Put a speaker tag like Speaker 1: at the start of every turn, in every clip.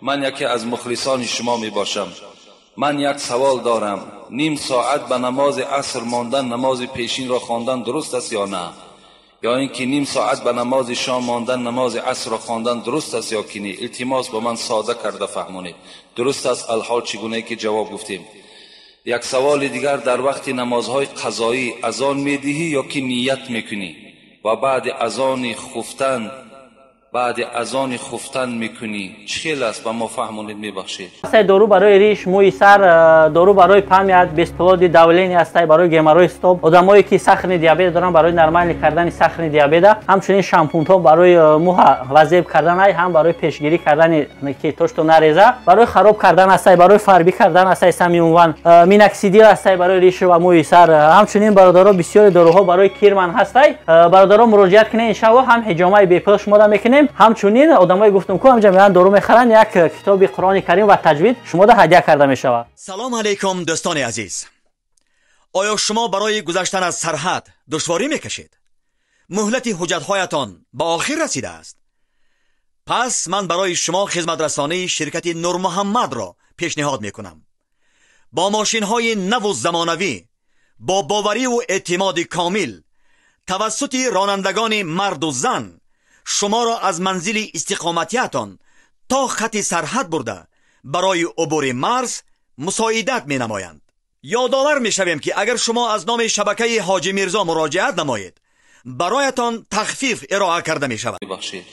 Speaker 1: Ман яке аз мухлисони шумо мебошам. Ман як савол дорам. Ним соат ба намози аср мондан намози пешинро хондан дуруст аст ё на? Ё инки ним соат ба намози шом мондан намози асрро хондан дуруст аст ё ки не? Илтимос ба ман сода карда фаҳмонед. Дуруст аст алҳол чӣ гунае ки ҷавоб гуфтем. Як саволи дигар, дар вақти намозҳои қазоӣ азон медиҳӣ ё ки ният мекунӣ ва баъди азони хуфтан мекунӣ? Чӣ хел аст? Ба мо фаҳмонед, мебахшед.
Speaker 2: Ҳастай дору барои риш, мӯи сар, дору барои память, бесплодие, давление ҳастай барои геморрой стоп, одамое ки сахарный диабет доранд барои нормалӣ кардани сахарный диабета, ҳамчунин шампунҳо барои мӯҳа вазеб кардан, ҳам барои пешгирӣ кардани ки тошто нареза, барои хароб кардан ҳастай, барои фарбӣ кардан ҳастай самиунван, миноксидил ҳастай барои риш ва мӯи сар. Ҳамчунин бародаро бисёри доруҳо барои кирман ҳастай. Бародаро муроҷиат кунед, иншааллоҳ ҳам ҳиҷомаи бепул шумода мекунем. Ҳамчунин одамое гуфтум ку ҳамҷа меоянд дору мехаранд, як китоби Қуръони Карим ва таҷвид шумода ҳадя карда мешавад.
Speaker 3: Салом алейкум дӯстони азиз. Оё шумо барои гузаштан аз сарҳад душворӣ мекашед? Муҳлати ҳуҷҷатҳоятон ба охир расидааст? Пас ман барои шумо хизматрасонии ширкати Нурмуҳаммадро пешниҳод мекунам. Бо мошинҳои наву замонавӣ, бо бовариву эътимоди комил, тавассути ронандагони марду зан шуморо аз манзили истиқоматиятон то хати сарҳад бурда барои убури марз мусоидат менамоянд. Ёдовар мешавем ки агар шумо аз номи шабакаи Ҳоҷи Мирзо муроҷиат намоед, бароятон тахфиф ироа карда мешавад.
Speaker 1: Бахшед,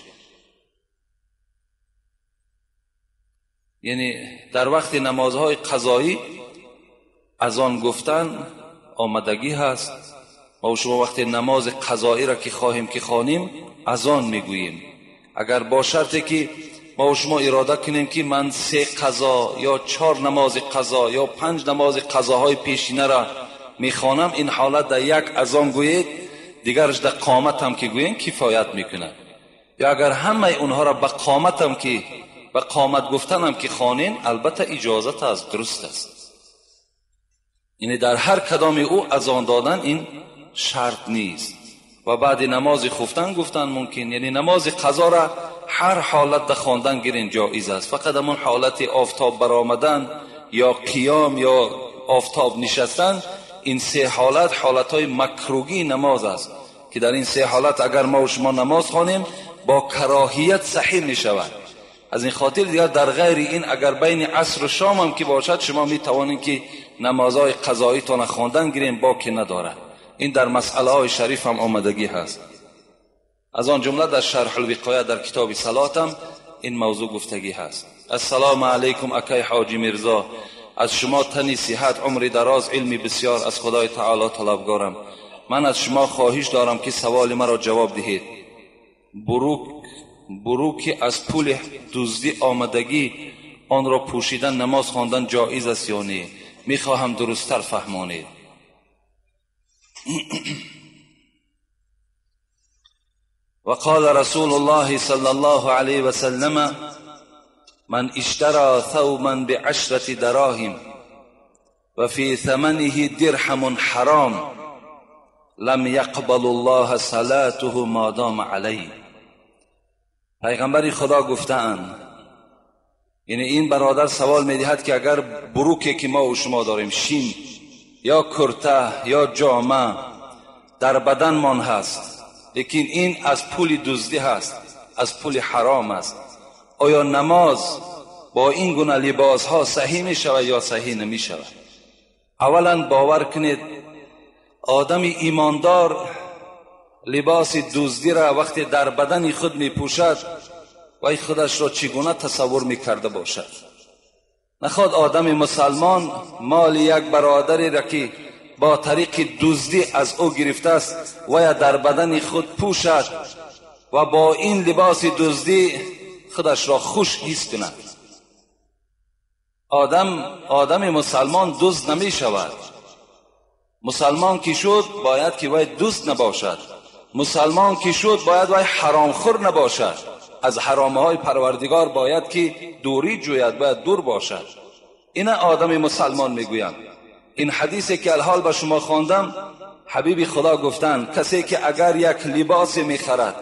Speaker 1: яъне дар вақти намозҳои қазоӣ азон гуфтан омадагӣ ҳаст. Ма шумо вақти намози қазоиро ки хоҳем ки хонем азон мегӯем. Агар бо шарте ки ма шумо ирода кунем ки ман 3 қазо ё 4 намози қазо ё 5 намози қазоҳои пешинаро мехонам, ин ҳолат дар як азон гӯед, дигараш дар қоматам ки гӯем кифоят мекунад. Ё агар ҳамаи онҳоро ба қоматам ки ба қомат гуфтанам ки хонем, албатта иҷозат аст, дуруст аст. Яъне дар ҳар кадоми ӯ азон додан ин шарт нест. Ва баъди намози хуфтан гуфтан мумкин, яъне намози қазоро ҳар ҳолат да хондан гирин ҷоиз аст. Фақат ҳамон ҳолати офтоб баромадан ё қиём ё офтоб нишастан, ин 3 ҳолат ҳолатҳои макруҳии намоз аст ки дар ин 3 ҳолат агар мо ва шумо намоз хонем бо кароҳият саҳеҳ мешавад. Аз ин хотир дигар дар ғайри ин агар байни аср ва шом ҳам ки бошад, шумо метавонед ки намозҳои қазоитонро хондан гирем, боке надорад. Ин дар масъалаҳои шариф ҳам омадагӣ ҳаст. Аз он ҷумла дар шарҳулвиқоя дар китоби салот ҳам ин мавзӯъ гуфтагӣ ҳаст. Ассалому алайкум акай Ҳоҷи Мирзо, аз шумо тани сиҳат, умри дароз, илми бисёр аз Худои таоло талабгорам. Ман аз шумо хоҳиш дорам ки саволи маро ҷавоб диҳед. Буруки аз пули дуздӣ омадагӣ онро пӯшидан намоз хондан ҷоиз аст ё не? Мехоҳам дурусттар фаҳмонед. وقال رسول الله صلى الله عليه وسلم من اشترى ثوبا بعشرة دراهم وفي ثمنه درهم حرام لم يقبل الله صلاته ما دام عليه. پیغمبر خدا گفتند، یعنی این برادر سوال میدهد که اگر بروکه که ما و شما داریم، شین یا کرته یا جامه در بدنمان هست، لیکن این از پول دزدی هست، از پول حرام است، آیا نماز با این گونه لباس ها صحیح می شود یا صحیح نمی شود؟ اولا باور کنید آدم ایماندار لباس دزدی را وقتی در بدن خود می پوشد و خودش را چگونه تصور می کرده باشد؟ نخواد آدم مسلمان مال یک برادری را که با طریق دزدی از او گرفته است و یا در بدن خود پوشد و با این لباس دزدی خودش را خوش حس کند. آدم مسلمان دزد نمی شود. مسلمان که شد باید که وی دزد نباشد. مسلمان که شد باید وی حرامخور نباشد. از حرامهای پروردگار باید که دوری جوید، باید دور باشد. این آدم مسلمان میگویم. این حدیثی که الحال به شما خواندم، حبیب خدا گفتند کسی که اگر یک لباس میخرد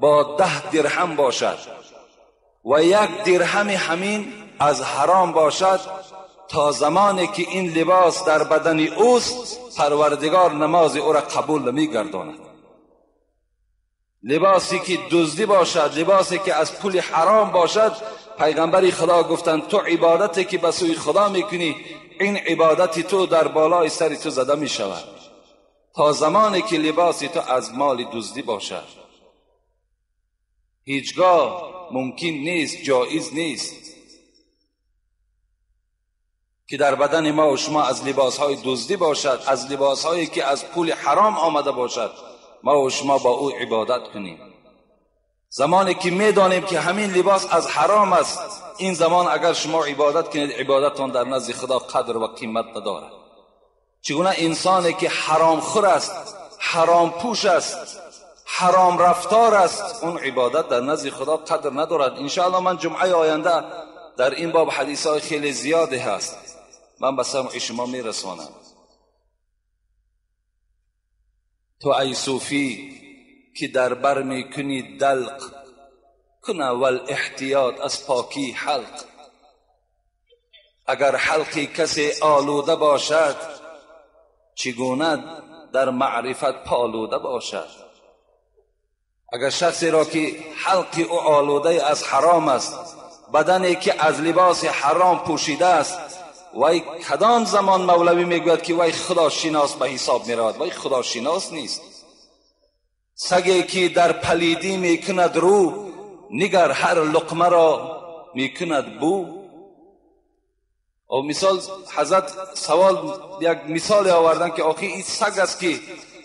Speaker 1: با 10 درهم باشد، و یک درهم همین از حرام باشد، تا زمانی که این لباس در بدن اوست پروردگار نماز او را قبول نمیگرداند. لباسی که دزدی باشد، لباسی که از پول حرام باشد، پیغمبر خدا گفتند تو عبادتی که به سوی خدا میکنی این عبادت تو در بالای سر تو زده میشود تا زمانی که لباس تو از مال دزدی باشد. هیچگاه ممکن نیست، جایز نیست که در بدن ما و شما از لباسهای دزدی باشد، از لباسهایی که از پول حرام آمده باشد، ما و شما با او عبادت کنیم. زمانی که میدانیم که همین لباس از حرام است، این زمان اگر شما عبادت کنید عبادتان در نزد خدا قدر و قیمت ندارد. چگونه انسانی که حرام خور است، حرام پوش است، حرام رفتار است، اون عبادت در نزد خدا قدر ندارد. انشاءالله من جمعه آینده در این باب حدیث های خیلی زیادی هست، من به سمع شما میرسانم. تو ای صوفی که در بر میکنی دلق، کن اول احتیاط از پاکی حلق. اگر حلقی کسی آلوده باشد، چگونه در معرفت پالوده باشد؟ اگر شخصی را که حلق او آلوده از حرام است، بدنی که از لباس حرام پوشیده است، وی کدام زمان مولوی میگوید که وی خداشناس به حساب میرود؟ وی خداشناس نیست. سگی که در پلیدی میکند رو، نگر هر لقمه را میکند بو. او مثال حضرت سوال یک مثال آوردن که آخی این سگ است که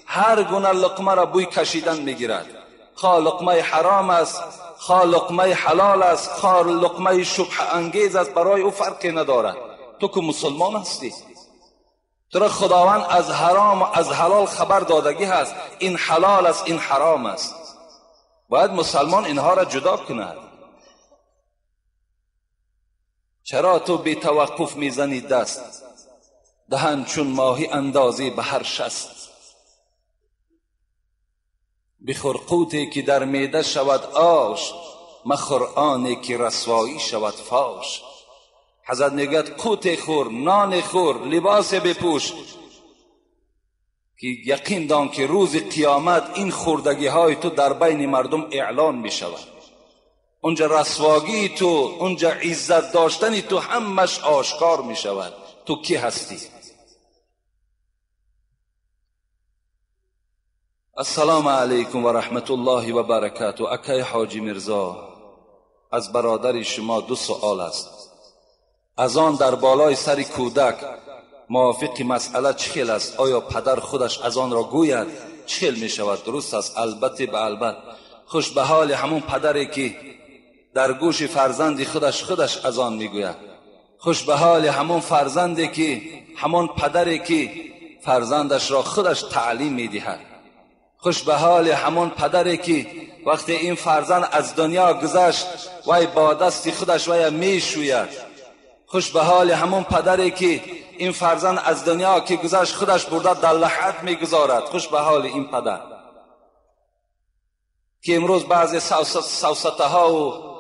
Speaker 1: هر گونه لقمه را بوی کشیدن میگیرد، خواه لقمه حرام است، خواه لقمه حلال است، خواه لقمه شبهه انگیز است، برای او فرقی ندارد. تو که مسلمان هستی، تو را خداوند از حرام و از حلال خبر دادگی هست، این حلال است، این حرام است. باید مسلمان اینها را جدا کند. چرا تو بی توقف میزنی دست، دهن چون ماهی اندازی به هر شست؟ بخور قوتی که در معده شود آش، مخور آنی که رسوایی شود فاش. حضرت میگوید قوت خور، نان خور، لباس بپوش که یقین دان که روز قیامت این خوردگی های تو در بین مردم اعلان می شود. اونجا رسواگی تو، اونجا عزت داشتنی تو همش آشکار می شود. تو کی هستی؟ السلام علیکم و رحمت الله و برکاته. اکای حاجی میرزا، از برادر شما دو سوال است. اذان در بالای سر کودک موافق مسئله چخیل است؟ آیا پدر خودش اذان را گوید چخیل می شود؟ درست است؟ البته به البته. خوش به حال همون پدری که در گوش فرزند خودش اذان میگوید. خوش به حال همون فرزندی که، همون پدری که فرزندش را خودش تعلیم میدهد. خوش به حال همون پدری که وقتی این فرزند از دنیا گذشت وی با دست خودش وی میشوید. خوش به حال همون پدری که این فرزند از دنیا که گذشت خودش برده در لحد میگذارد. خوش به حال این پدر که امروز بعضی سوسطه ها و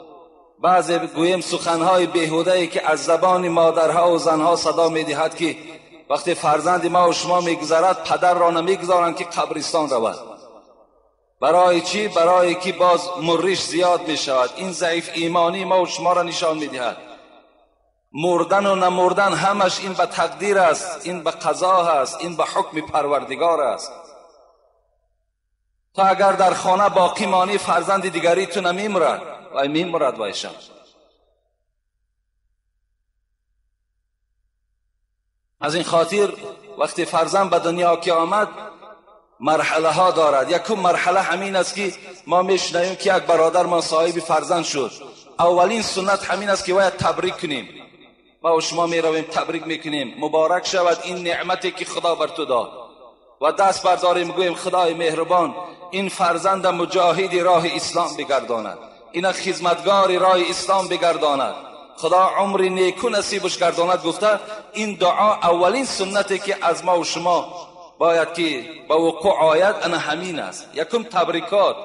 Speaker 1: بعضی گویم سخنهای بیهوده که از زبان مادرها و زنها صدا میدهد که وقتی فرزند ما و شما میگذرد پدر را نمیگذارند که قبرستان رود. برای چی؟ برای که باز مرش زیاد میشود. این ضعیف ایمانی ما و شما را نشان میدهد. مردن و نمردن همش این به تقدیر است، این به قضا است، این به حکم پروردگار است. تا اگر در خانه باقی مانی فرزند دیگری تو نمیمرد و میمرد وایشم. از این خاطر وقتی فرزند به دنیا که آمد مرحله ها دارد. یکم مرحله همین است که ما میشنویم که یک برادر ما صاحب فرزند شد. اولین سنت همین است که باید تبریک کنیم. ما و شما میرویم تبریک میکنیم، مبارک شود این نعمتی که خدا بر تو داد، و دست برداریم گوییم خدای مهربان این فرزند مجاهد راه اسلام بگرداند، این خدمتگار راه اسلام بگرداند، خدا عمر نیکو نصیبش گرداند. گفته این دعا اولین سنتی که از ما و شما باید که به وقوع آید انا همین است. یکم تبریکات،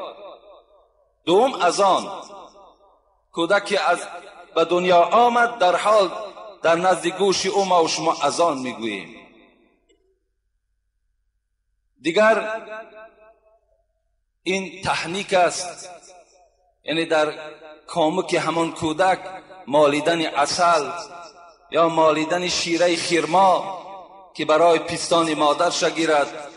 Speaker 1: دوم اذان. کودک که از به دنیا آمد در حال در نزد گوش او ما و شما اذان میگوییم. دیگر این تحنیک است، یعنی در کامک همان کودک مالیدن عسل یا مالیدن شیره خرما که برای پستان مادر شگیرد.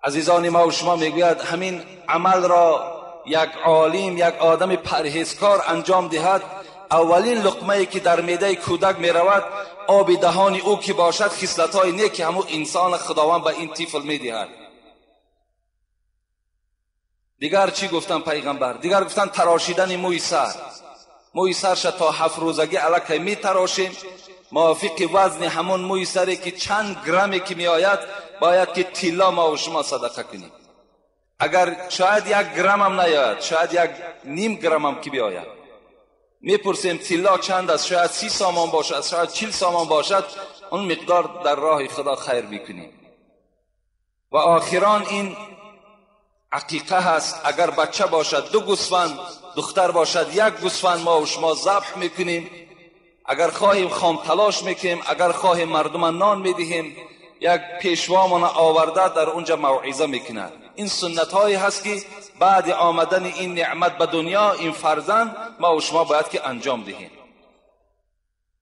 Speaker 1: عزیزان ما و شما میگوید همین عمل را یک عالم، یک آدم پرهیزکار انجام دهد، اولین لقمه که در معده کودک میرود آب دهان او که باشد خصلت‌های نیک همون انسان خداوند به این طفل میدهد. دیگر چی گفتن پیغمبر؟ دیگر گفتن تراشیدن موی سر. موی سرش تا 7 روزگی الکی می تراشیم، موافق وزن همون موی سری که چند گرمی که می آید باید که طلا ما و شما صدقه کنیم. اگر شاید 1 گرم هم نیاید، شاید 1.5 گرم هم که بیاید، میپرسیم طلا چند است، شاید 30 سامان باشد، شاید 40 سامان باشد، اون مقدار در راه خدا خیر میکنیم. و آخران این عقیقه هست، اگر بچه باشد 2 گوسفند، دختر باشد 1 گوسفند ما و شما ذبح میکنیم. اگر خواهیم خام تلاش میکنیم، اگر خواهیم مردم نان میدهیم. یک پیشوامان آورده در اونجا موعظه میکند. این سنت هایی هست که بعد آمدن این نعمت به دنیا، این فرزند، ما و شما باید که انجام دهیم.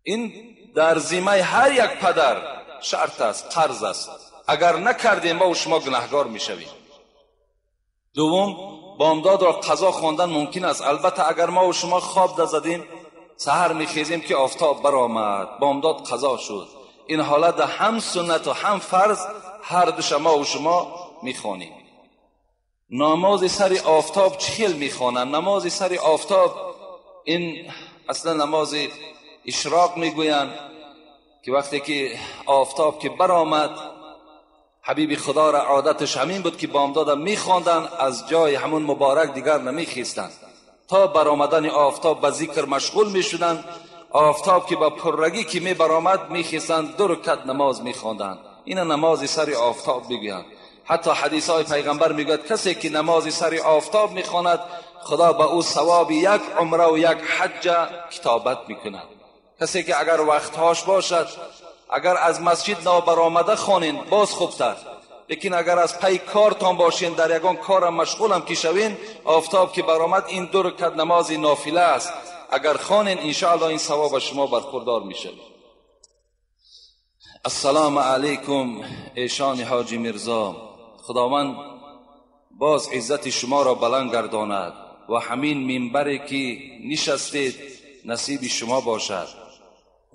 Speaker 1: این در ذمه هر یک پدر شرط است، قرض است. اگر نکردیم ما و شما گناهگار میشویم. دوم، بامداد را قضا خواندن ممکن است. البته اگر ما و شما خواب زدیم، سحر میخیزیم که آفتاب برآمد، بامداد قضا شد، این حالت هم سنت و هم فرض هر دو ما و شما میخوانیم. نماز سر آفتاب چخیل میخوانند؟ نماز سر آفتاب این اصلا نماز اشراق میگویند که وقتی که آفتاب که برآمد، حبیب خدا را عادتش همین بود که بامداد میخواندند، از جای همون مبارک دیگر نمیخیستند تا برآمدن آفتاب به ذکر مشغول میشدند. آفتاب که با پررگی که می برآمد میخیستند، 2 رکعت نماز میخواندند. این نماز سر آفتاب میگویند. حتی حدیث های پیغمبر میگوید کسی که نماز سر آفتاب میخواند خدا به او ثواب 1 عمره و 1 حج کتابت میکند. کسی که اگر وقتهاش باشد، اگر از مسجد نابرآمده خوانین باز خوبتر، لیکن اگر از پی کارتان باشین، در یگان کارم مشغولم که شوین، آفتاب که برآمد این 2 رکعت نماز نافله است، اگر خوانین انشاءالله این ثواب شما برخوردار میشه. السلام علیکم ایشان حاجی میرزا، خداوند باز عزت شما را بلند گرداند و همین منبری که نشستید نصیب شما باشد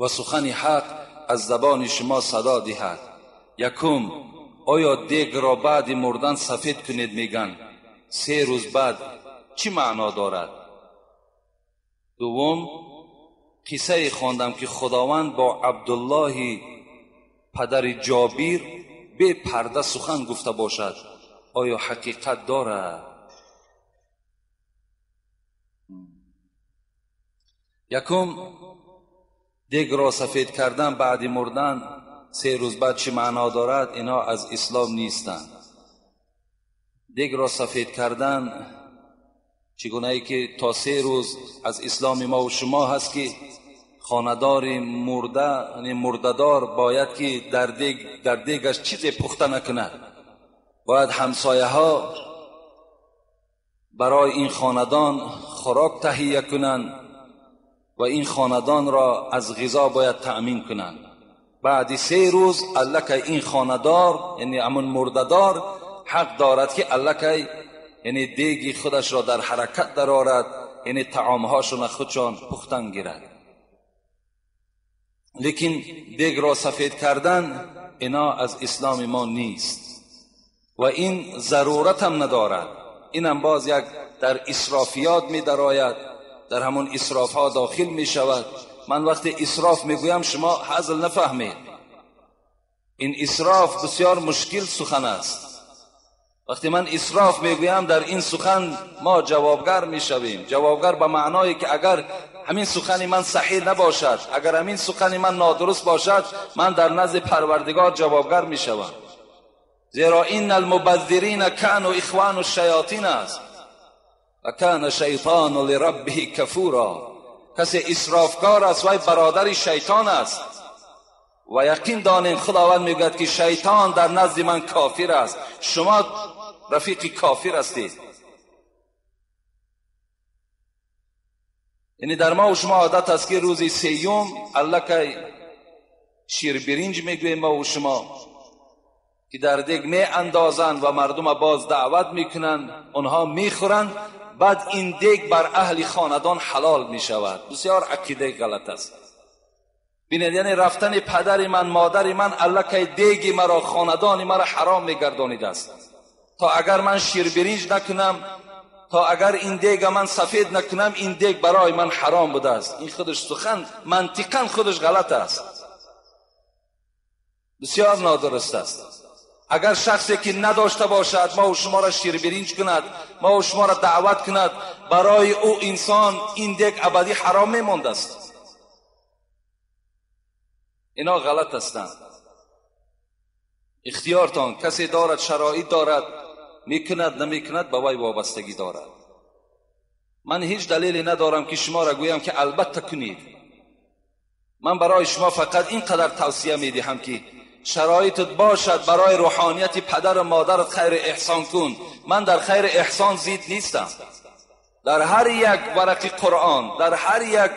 Speaker 1: و سخن حق از زبان شما صدا دهد. یکم، آیا دیگ را بعد مردن سفید کنید میگن 3 روز بعد چی معنا دارد؟ دوم، قصه خواندم که خداوند با عبدالله پدر جابر بی پرده سخن گفته باشد، آیا حقیقت دارد؟ یکم، دیگ را سفید کردن بعد مردن 3 روز بعد چی معنا دارد؟ اینا از اسلام نیستند. دیگ را سفید کردن چگونه ای که تا 3 روز از اسلام ما و شما هست که خاندار مرده، یعنی مرده‌دار، باید که در دیگش چیزی پخته نکند. باید همسایه ها برای این خاندان خوراک تهیه کنند و این خاندان را از غذا باید تأمین کنند. بعد 3 روز الکی این خاندار، یعنی همون مرده‌دار، حق دارد که الکی یعنی دیگی خودش را در حرکت درآورد، یعنی طعامهاشون خودشان پختن گیرد. لیکن دیگ را سفید کردن اینا از اسلام ما نیست و این ضرورت هم ندارد. اینم باز یک در اسرافیات می درآید، در همون اسراف ها داخل می شود. من وقتی اسراف می گویم شما هزل نفهمید. این اسراف بسیار مشکل سخن است. وقتی من اسراف میگویم در این سخن ما جوابگر میشویم. جوابگر به معنایی که اگر همین سخن من صحیح نباشد، اگر همین سخن من نادرست باشد، من در نزد پروردگار جوابگر میشوم. زیرا این المبذرین کانوا اخوان الشیاطین است. و کان شیطان لربه کفورا. کسی اسرافکار است وی برادر شیطان است. و یقین دانیم خداوند میگوید که شیطان در نزد من کافر است، شما رفیق کافر هستید. یعنی در ما و شما عادت است که روز سیوم الکی شیر برنج میگوییم ما و شما که در دیگ می اندازند و مردم باز دعوت میکنند، آنها میخورند، بعد این دیگ بر اهل خاندان حلال میشود. بسیار عقیده غلط است. ببینید، یعنی رفتن پدر من، مادر من، الکی دیگ مرا، خاندان مرا حرام میگردانید است. تا اگر من شیر برنج نکنم، تا اگر این دیگ من سفید نکنم، این دیگ برای من حرام بوده است. این خودش سخن منطقاً خودش غلط است، بسیار نادرست است. اگر شخصی که نداشته باشد ما و شما را شیر برنج کند، ما و شما را دعوت کند، برای او انسان این دیگ ابدی حرام میموند است. اینا غلط هستند. اختیارتان، کسی دارد، شرایط دارد، میکند نمیکند به وی وابستگی دارد. من هیچ دلیلی ندارم که شما را گویم که البته کنید. من برای شما فقط اینقدر توصیه میدهم که شرایطت باشد برای روحانیت پدر و مادرت خیر احسان کن. من در خیر احسان زید نیستم. در هر یک ورق قرآن، در هر یک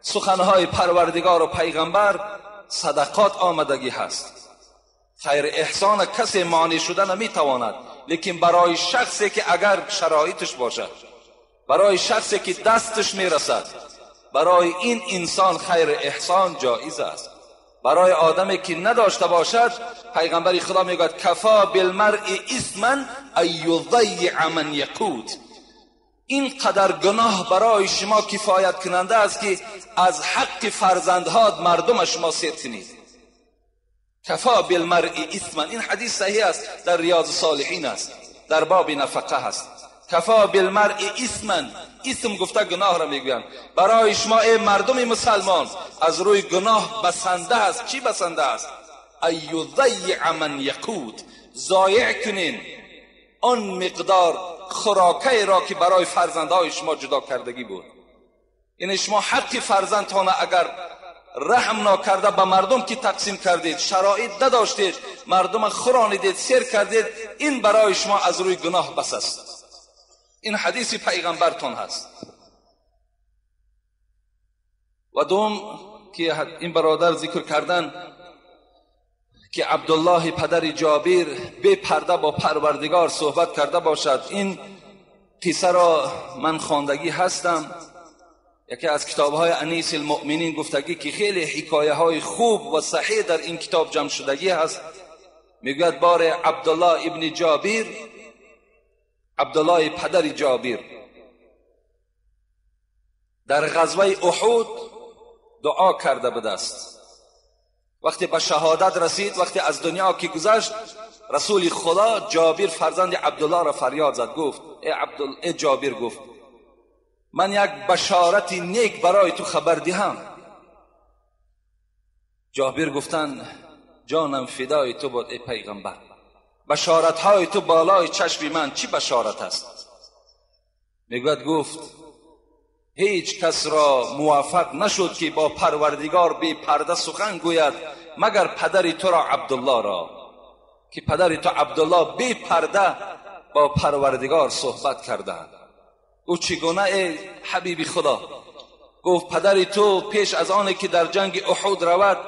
Speaker 1: سخنهای پروردگار و پیغمبر صدقات آمدگی هست. خیر احسان کسی مانع شده نمیتواند، لیکن برای شخصی که اگر شرایطش باشد، برای شخصی که دستش میرسد، برای این انسان خیر احسان جایز است. برای آدمی که نداشته باشد، پیغمبر خدا میگوید کفا بالمرء اثما ان یضیع من یقوت. این قدر گناه برای شما کفایت کننده است که از حق فرزندها مردم شما سیر کنید. کفا بالمرء اثما، این حدیث صحیح است، در ریاض صالحین است، در باب نفقه است. کفا بالمرء اثما، اسم گفته گناه را میگویند. برای شما ای مردم مسلمان از روی گناه بسنده است. چی بسنده است؟ ان یضیع من یقوت، ضایع کنین آن مقدار خوراکه را که برای فرزندهای شما جدا کردگی بود. یعنی شما حق فرزندتان اگر رحم ناکرده به مردم که تقسیم کردید، شرایط نداشتید، مردم خورانیدید، سیر کردید، این برای شما از روی گناه بس است. این حدیث پیغمبرتان هست. و دوم که این برادر ذکر کردن که عبدالله پدر جابر بی پرده با پروردگار صحبت کرده باشد، این قصه را من خواندگی هستم. یکی از کتاب‌های انیس المؤمنین گفتگی که خیلی حکایه های خوب و صحیح در این کتاب جمع شدگی هست. میگوید بار عبدالله ابن جابر، عبدالله پدر جابر، در غزوه احد دعا کرده بوده است. وقتی به شهادت رسید، وقتی از دنیا که گذشت، رسول خدا جابر فرزند عبدالله را فریاد زد، گفت ای جابر، گفت من یک بشارت نیک برای تو خبر دهم. جابر گفتن جانم فدای تو بود ای پیغمبر، بشارت های تو بالای چشم من، چی بشارت است؟ میگوید گفت هیچ کس را موفق نشد که با پروردگار بی پرده سخن گوید مگر پدر تو را عبدالله را، که پدر تو عبدالله بی پرده با پروردگار صحبت کرده. او چگونه ای حبیب خدا؟ گفت پدر تو پیش از آن که در جنگ احد رود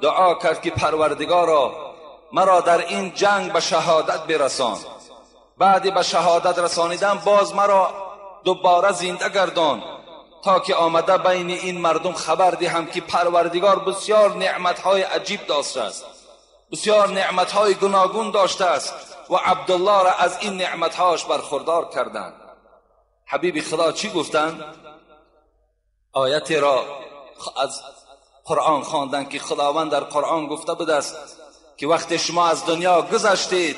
Speaker 1: دعا کرد که پروردگارا مرا در این جنگ به شهادت برسان، بعد به شهادت رسانیدن باز مرا دوباره زنده گردان تا که آمده بین این مردم خبر دهم که پروردگار بسیار نعمتهای عجیب داشته است، بسیار نعمتهای گوناگون داشته است و عبدالله را از این نعمتهاش برخوردار کردند. حبیب خدا چی گفتند؟ آیت را از قرآن خواندند که خداوند در قرآن گفته بوده است که وقتی شما از دنیا گذشتید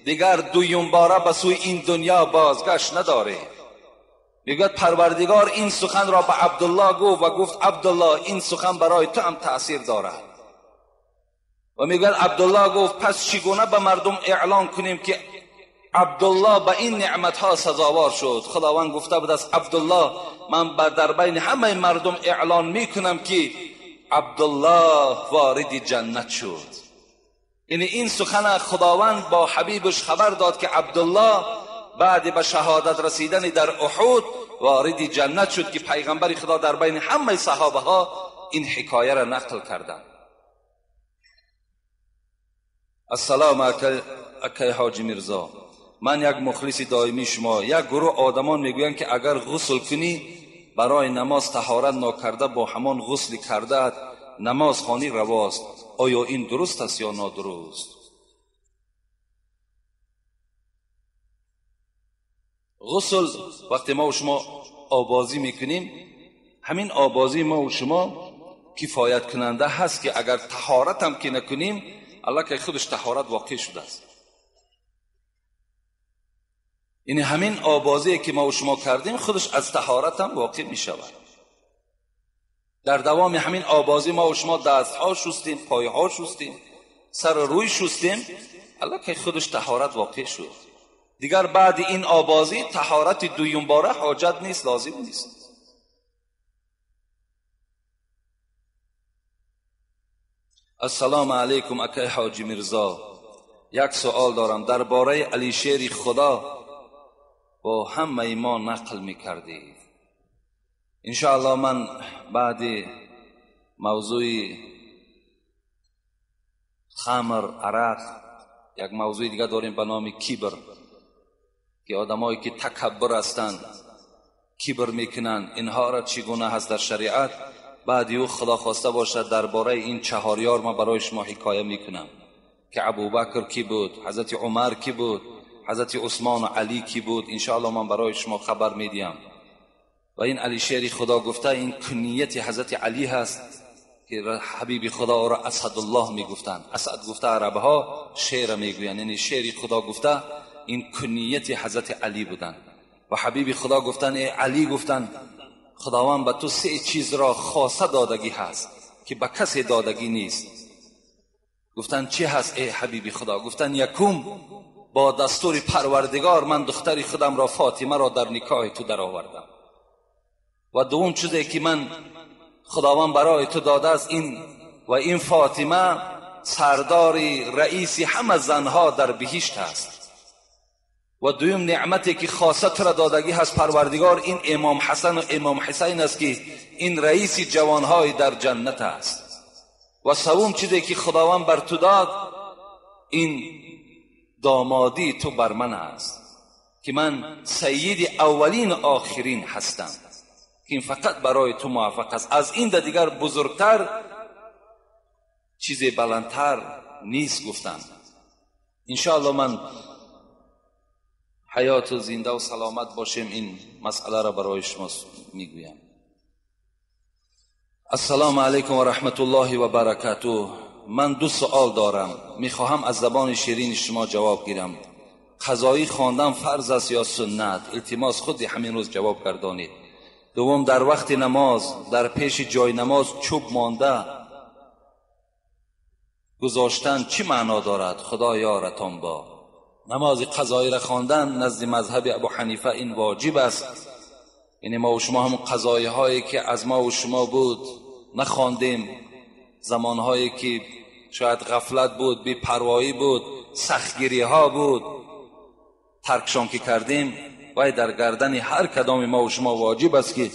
Speaker 1: دیگر دویم باره به سوی این دنیا بازگشت ندارید. میگوید پروردگار این سخن را به عبدالله گفت و گفت عبدالله این سخن برای تو هم تأثیر دارد. و میگوید عبدالله گفت پس چگونه به مردم اعلان کنیم که عبدالله به این نعمتها سزاوار شد. خداوند گفته بود است عبدالله، من در بین همه مردم اعلان میکنم که عبدالله وارد جنت شد. یعنی این سخن خداوند با حبیبش خبر داد که عبدالله بعد به شهادت رسیدن در احد وارد جنت شد، که پیغمبر خدا در بین همه صحابه ها این حکایه را نقل کردند. السلام اکی حاجی میرزا، من یک مخلص دائمی شما. یک گروه آدمان میگویند که اگر غسل کنی برای نماز طهارت ناکرده با همان غسل کرده نماز خوانی رواست، آیا این درست است یا نادرست؟ غسل وقتی ما و شما آبازی میکنیم، همین آبازی ما و شما کفایت کننده هست که اگر طهارت هم که نکنیم، الله که خودش طهارت واقع شده است. یعنی همین آبازی که ما و شما کردیم خودش از طهارت هم واقع می شود. در دوام همین آبازی ما و شما دستها شستیم، پایها شستیم، سر روی شستیم، الله که خودش طهارت واقع شد. دیگر بعد این آبازی طهارت دویم باره حاجت نیست، لازم نیست. السلام علیکم اکی حاجی میرزا، یک سوال دارم درباره علی شیر خدا با همه ما نقل میکردید. انشاءالله من بعد موضوع خمر، عرق، یک موضوع دیگه داریم به نام کیبر، که آدمایی که تکبر هستند، کیبر میکنن، اینها را چگونه هست در شریعت. بعد او خدا خواسته باشد درباره این چهار یار ما برای شما حکایه میکنم که ابوبکر کی بود، حضرت عمر کی بود، حضرت عثمان و علی کی بود. انشاءالله من برای شما خبر میدیم. و این علی شیر خدا گفته این کنیت حضرت علی هست که حبیب خدا او را اسدالله میگفتند. اسد گفته عربها شیر میگویند، یعنی شیر خدا گفته این کنیت حضرت علی بودند. و حبیب خدا گفتن ای علی، گفتن خداوند به تو سه چیز را خاصه دادگی هست که به کسی دادگی نیست. گفتن چی هست ای حبیب خدا؟ گفتن یکم با دستور پروردگار من دختری خودم را فاطمه را در نکاح تو در آوردم. و دوم چیزی که من خداوند برای تو داده است این و این فاطمه سردار رئیسی همه زنها در بهشت است. و دوم نعمتی که خاصه تو را دادگی هست پروردگار این امام حسن و امام حسین است که این رئیس جوانهای در جنت است. و سوم چیزی که خداوند بر تو داد این دامادی تو بر من است که من سید اولین و آخرین هستم، که این فقط برای تو موفق است. از این دیگر بزرگتر چیز بلندتر نیست. گفتن انشاءالله من حیات و زنده و سلامت باشیم این مسئله را برای شما میگویم. السلام علیکم و رحمت الله و برکاته. من دو سوال دارم، میخواهم از زبان شیرین شما جواب گیرم. قضایی خواندن فرض است یا سنت؟ التماس خود همین روز جواب گردانید. دوم، در وقت نماز در پیش جای نماز چوب مانده گذاشتن چی معنا دارد؟ خدا یارتان با. نماز قضایی را خواندن نزد مذهب ابو حنیفه این واجب است. یعنی ما و شما هم قضایی هایی که از ما و شما بود نخواندیم، زمانهایی که شاید غفلت بود، بی پروایی بود، سختگیری ها بود، ترکشان که کردیم، باید در گردن هر کدام ما و شما واجب است که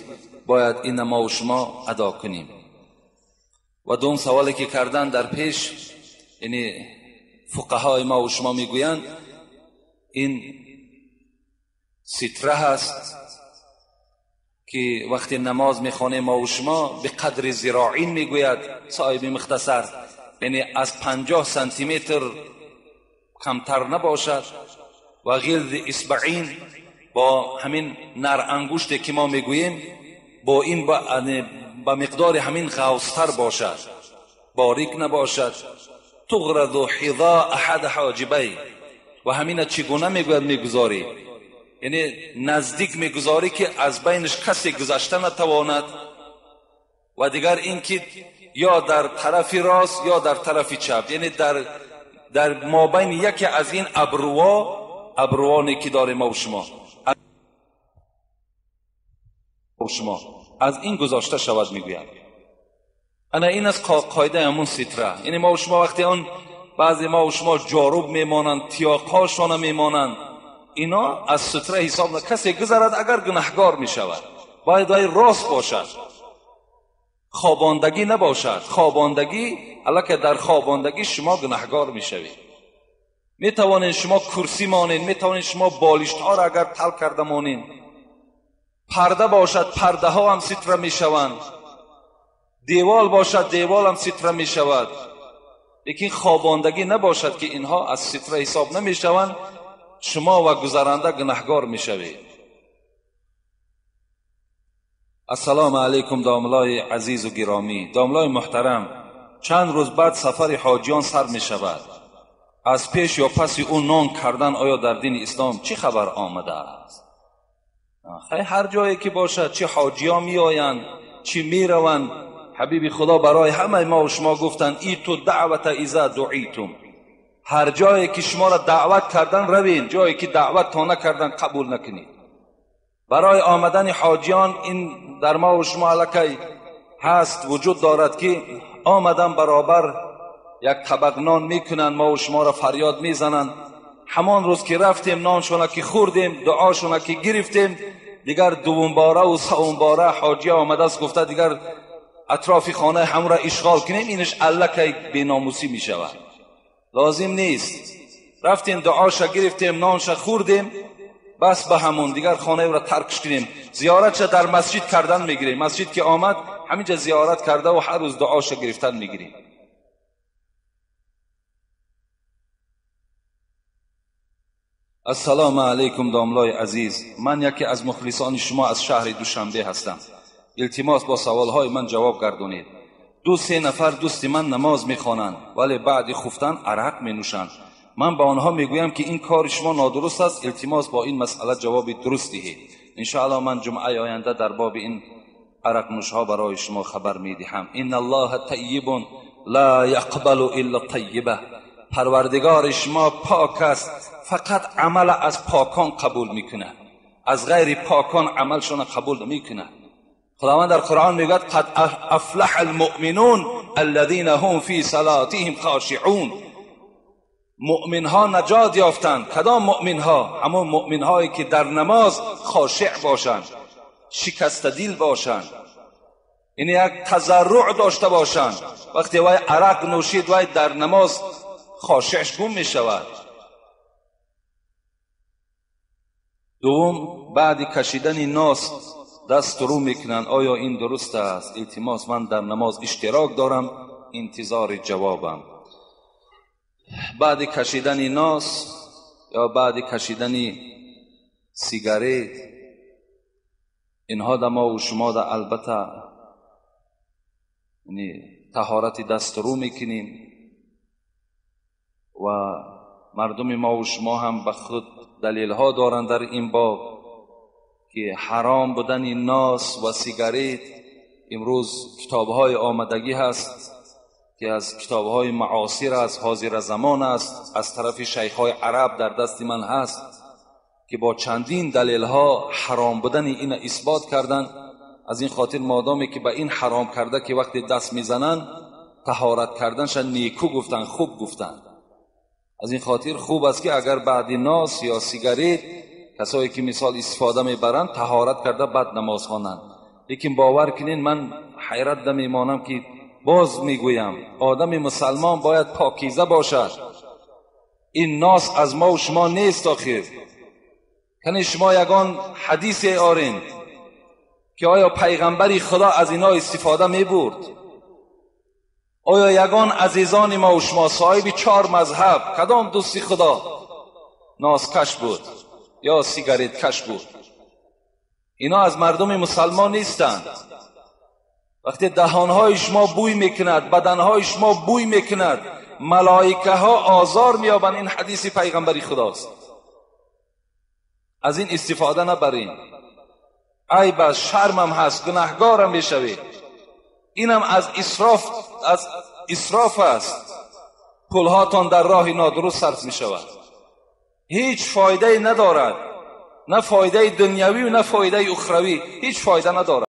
Speaker 1: باید این ما و شما ادا کنیم. و دوم سوالی که کردن در پیش، یعنی فقهای ما و شما میگویند این ستره هست که وقتی نماز میخوانه ما و شما به قدر ذراعین میگوید صاحب مختصر، یعنی از 50 سانتی متر کمتر نباشد و غلظ اصبعین با همین نر انگشت که ما میگوییم با این با مقدار همین غوصتر باشد، باریک نباشد. تغرض حذاء احد حاجبی، و همین چگونه میگوید میگذاری، یعنی نزدیک میگذاری که از بینش کسی گذشته نتواند. و دیگر اینکه یا در طرف راست یا در طرف چپ، یعنی در مابین یکی از این ابروها ابروانی که داره ما و شما از این گذاشته شود میگوید. انا این از قاعده همون ستره. یعنی ما و شما وقتی آن بعضی ما و شما جاروب میمانند، تیاقهاشان میمانند، اینا از ستره حساب نه. کسی گذرد اگر گناهگار میشود، باید راست باشد، خواباندگی نباشد. خواباندگی الکه در خواباندگی شما گناهگار میشوید. میتوانید شما کرسی مانید، میتوانید شما بالشت ها را اگر تل کرده مانید، پرده باشد پرده ها هم ستره میشوند، دیوال باشد دیوال هم ستره میشود، لیکن خواباندگی نباشد که اینها از ستره حساب نمیشوند، شما و گذرنده گناهگار میشوید. السلام علیکم داملای عزیز و گرامی، داملای محترم، چند روز بعد سفر حاجیان سر می شود. از پیش یا پس او نان کردن آیا در دین اسلام چی خبر آمده است؟ خیلی هر جایی که باشد، چه حاجیان می آیند چی می روند، حبیب خدا برای همه ما و شما گفتند ایتو دعوت اذا دعیتم، هر جایی که شما را دعوت کردن روین، جایی که دعوت تا نکردن قبول نکنید. برای آمدن حاجیان این در ما و شما الکی هست، وجود دارد که آمدن برابر یک طبق نان میکنن، ما و شما را فریاد میزنن. همان روز که رفتیم نانشونه که خوردیم، دعاشونه که گرفتیم، دیگر دوم باره و سوم باره حاجی آمده است گفته دیگر اطراف خانه هم را اشغال کنیم، اینش الکی بیناموسی میشود. لازم نیست. رفتیم دعاش گرفتیم، نانش خوردیم، بس به همون دیگر خانه را ترکش کنیم. زیارتش در مسجد کردن میگیریم، مسجد که آمد همینجا زیارت کرده و هر روز دعاش گرفتن میگیریم. السلام علیکم داملای عزیز، من یکی از مخلصان شما از شهر دوشنبه هستم. التماس با سوالهای من جواب گردونید. 2-3 نفر دوست من نماز میخوانند ولی بعد خفتن عرق مینوشند. من به آنها میگویم که این کار شما نادرست است، التماس با این مسئله جواب درست دهید. انشاءالله من جمعه آینده در باب این عرق نوشها برای شما خبر میدهم. ان الله طیب لا یقبل الا طیبه. پروردگار شما پاک است، فقط عمل از پاکان قبول میکنه، از غیر پاکان عملشون قبول نمیکنه. خداوند در قرآن میگوید قد افلح المؤمنون الذين هم فی صلاتهم خاشعون. مؤمن ها نجات یافتند. کدام مؤمن ها؟ همون مؤمن هایی که در نماز خاشع باشند، شکسته دل باشند، یعنی یک تضرع داشته باشند. وقتی وای عرق نوشید وای در نماز خاشعش گم می شود. دوم، بعد کشیدن ناس دست رو میکنن، آیا این درست است؟ التماس، من در نماز اشتراک دارم، انتظار جوابم. بعد کشیدن ناس یا بعد کشیدن سیگارت، اینها در ما و شما در البته یعنی طهارت دست رو میکنیم و مردم ما و شما هم به خود دلیل ها دارند در این باب که حرام بودن ناس و سیگارت. امروز کتاب های آمدگی هست که از کتاب های معاصر است، حاضر زمان است، از طرف شیخ های عرب در دست من هست که با چندین دلیل ها حرام بودن این اثبات کردن. از این خاطر مادامی که به این حرام کرده که وقتی دست میزنن طهارت کردنش نیکو گفتن، خوب گفتن. از این خاطر خوب است که اگر بعد ناس یا سیگارت کسایی که مثال استفاده میبرند طهارت کرده بعد نماز خوانند. لیکن باور کنین من حیرت نمیمانم که باز میگویم آدم مسلمان باید پاکیزه باشد. این ناس از ما و شما نیست. آخر کنی شما یگان حدیث آرین که آیا پیغمبری خدا از اینا استفاده میبرد؟ آیا یگان عزیزان ما و شما صاحب 4 مذهب کدام دوستی خدا ناسکش بود یا سیگارت کش بود؟ اینا از مردم مسلمان نیستند. وقتی دهانهای شما بوی میکند، بدنهای شما بوی میکند، ملائکه ها آزار میابند. این حدیث پیغمبری خداست. از این استفاده نبرین. عیب است، شرمم هست، گناهگارم میشوید. اینم از اسراف است. پولهاتان در راه نادرست صرف میشود. ҳеҷ фоидае надорад, на фоидаи дунявӣ, на фоидаи ухравӣ, ҳеҷ фоида надорад.